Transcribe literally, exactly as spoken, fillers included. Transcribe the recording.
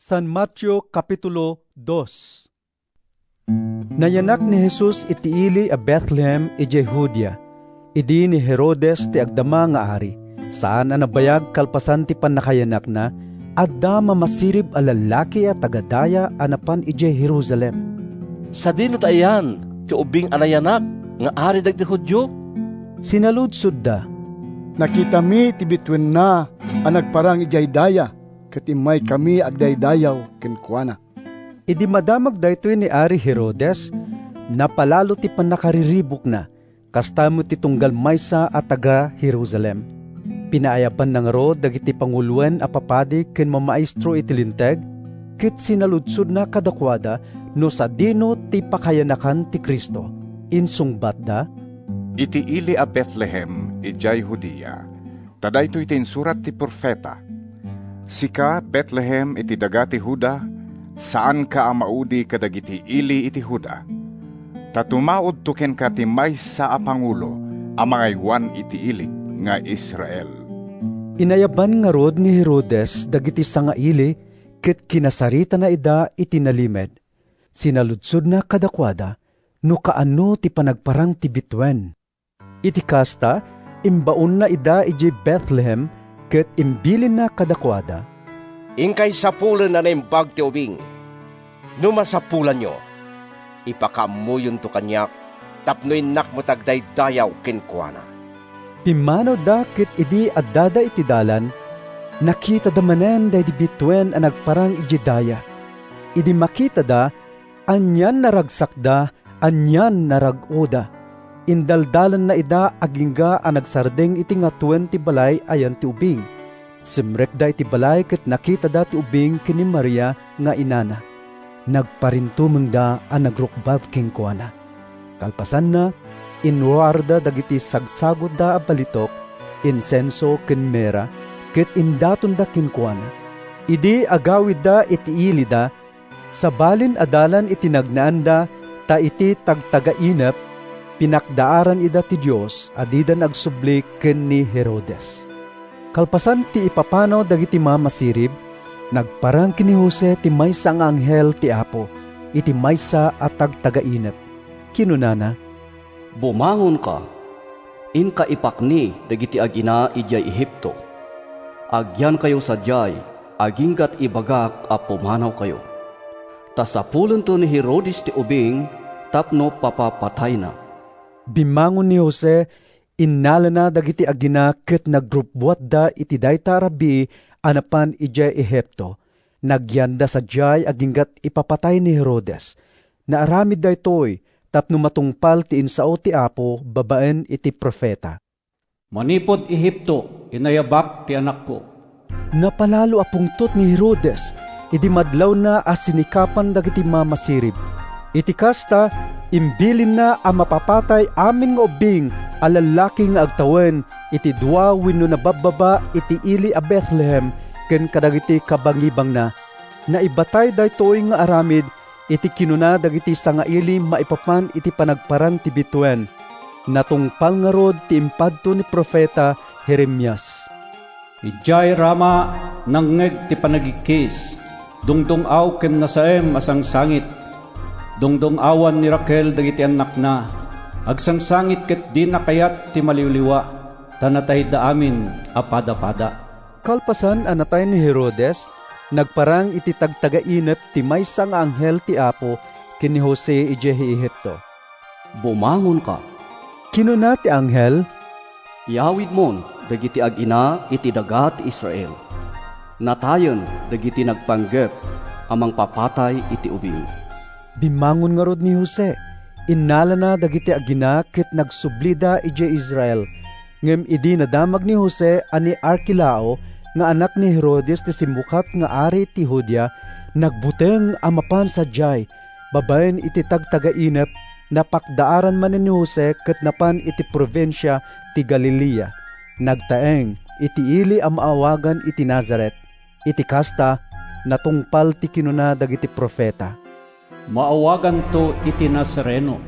San Mateo, Kapitulo dos. Nayanak ni Jesus iti ili a Betlehem idiay Judea, idi ni Herodes ti agdama nga ari. Saan a nabayag kalpasan ti pannakayanakna, adda mamasirib a lallaki a taga-daya a napan idiay Jerusalem. "Sadino ta ayan ti ubing a nayanak nga ari dagiti Judio?" Sinaludsodda, "Nakitami ti bituenna a nagparang idiay daya, ket immaykami agdaydayaw kenkuana." Idi madamag daytoy ni Ari Herodes, napalalo ti pannakariribukna, kasta met ti tunggal maysa a taga-Jerusalem. Pinaayabanna ngarud dagiti panguloen a papadi ken mamaestro iti Linteg, ket sinaludsodna kadakuada no sadino ti pakayanakan ti Cristo. Insungbatda, "Iti ili a Betlehem idiay Judea, ta daytoy ti insurat ti profeta: 'Sika, Betlehem, iti daga ti Juda, saanka a maudi kadagiti ili iti Juda, ta tumaudto kenka ti maysa a pangulo a mangaywan iti ilik nga Israel.'" Inayaban ngarud ni Herodes dagiti sangaili ket kinasaritana ida iti nalimed. Sinaludsodna kadakuada no kaano ti panagparang ti bituen. Iti kasta, imbaonna ida idiay Betlehem ket imbilinna kadakuada, "Inkay sapulen a naimbag ti ubing. No masapulanyo, ipakaammoyonto kaniak tapno innak met agdaydayaw kenkuana." Pimmanawda ket idi addada iti dalan, nakitada manen daydi bituen a nagparang idiay daya. Idi makitada, anian naragsakda, anian narag-oda. Indaldalanna ida agingga a nagsardeng iti ngatuen ti balay a yan ti ubing. Simrekda iti balay ket nakitada ti ubing ken ni Maria nga inana. Nagparintumengda a nagrukbab kenkuana. Kalpasanna, inruarda dagiti sagsagutda a balitok, insenso ken mera, ket indatonda kenkuana. Idi agawidda iti ilida, sabalin a dalan iti nagnaanda, ta iti tagtagainep, pinakdaaran ida ti Dios a didan agsubli ken ni Herodes. Kalpasan ti ipapanaw dagiti mamasirib, nagparang ken ni Jose ti maysa nga anghel ti Apo iti maysa a tagtagainep. Kinunana, "Bumangonka, inka ipakni dagiti agina idiay Egipto. Agyankayo sadiay, aginggat ibagak a pumanawkayo. Ta sapulento ni Herodes ti ubing tapno papapatayna." Bimmangon ni Jose, innalana dagiti agina ket nagrubbuatda iti dayta a rabii a napan idiay Egipto. Nagyanda sadiay aginggat ipapatay ni Herodes. Naaramid daytoy tapno matungpal ti insao ti Apo babaen iti profeta. "Manipud Egipto, inayabak ti anakko." Napalalo a pungtot ni Herodes idi madlawna a sinikapan dagiti mamasirib. Iti kasta, imbilinna a mapapatay amin nga ubbing a lallaki nga agtawen iti dua wenno nababbaba iti ili a Betlehem ken kadagiti kabangibangna. Naibatay daytoy nga aramid iti kinuna dagiti sangaili maipapan iti panagparang ti bituen. Natungpal ngarud ti impadto ni profeta Jeremias. "Idiay Rama, nangngeg ti panagikkis, dungdung-aw ken nasaem a sangsangit. Dungdung-awan ni Raquel dagiti annakna. Agsangsangit ket dina kayat ti maliwliwa, ta natayda amin a pada-pada." Kalpasan a natay ni Herodes, nagparang iti tagtagainep ti maysa nga anghel ti Apo ken ni Jose idiay Egipto. "Bumangonka," kinuna ti anghel. "Iyawidmon dagiti agina iti daga ti Israel. Natayen dagiti nagpanggep a mangpapatay iti ubing." Bimmangon ngarud ni Jose, innalana dagiti agina ket nagsublida idiay Israel. Ngem idi nadamag ni Jose a ni Arkelao nga anak ni Herodes ti simmukat nga ari ti Judea, nagbuteng a mapan sadiay. Babaen iti tagtagainep, napakdaaran manen ni Jose ket napan iti probinsia ti Galilea. Nagtaeng iti ili a maawagan iti Nazaret. Iti kasta, natungpal ti kinuna dagiti profeta, "Maawaganto iti Nazareno."